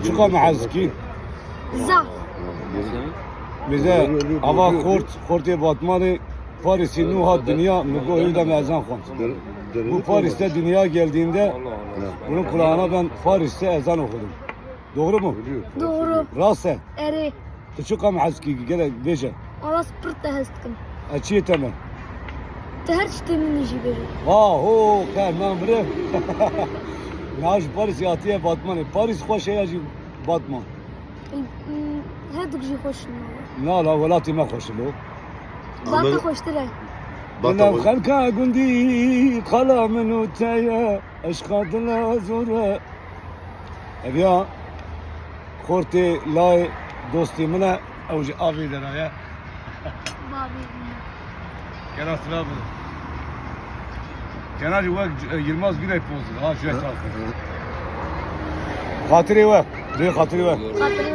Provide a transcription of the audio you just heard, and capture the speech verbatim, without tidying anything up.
Çiqa me hez dikî? Zaf. Mêze, ava xort, xortê Batmanê, Parîsî nû hat dinya, min got hêvda me ezan xwend. Bu Paris'te dünya geldiğinde bunun kulağına ben Paris'te ezan okudum. Doğru mu? Doğru. Rast e. Erê. Tu çiqa me hez dikî, gelek bêje. Aras pir te hez dikim. E, çiyê te me? Te her tiştê min jî bêje. Ha ho, qehna mire. Na ji Paris hatiye Batmanê. Paris xweş e ya jî Batman? Hmm, Her du jî xweş in. Na la, welatê me xweş e lo. Bata xweştir e. Bata xelka gundî qala min û te ye. Eşqa dila zor e. Ev ya xortê layê dostê min e. Ew ji avê deraye. Babê. Kena sıra bu. Kena ji wek, e, Yılmaz Güney pozu. Ha, şöyle kalkın. Xatirê we. Rê xatirê we. Xatir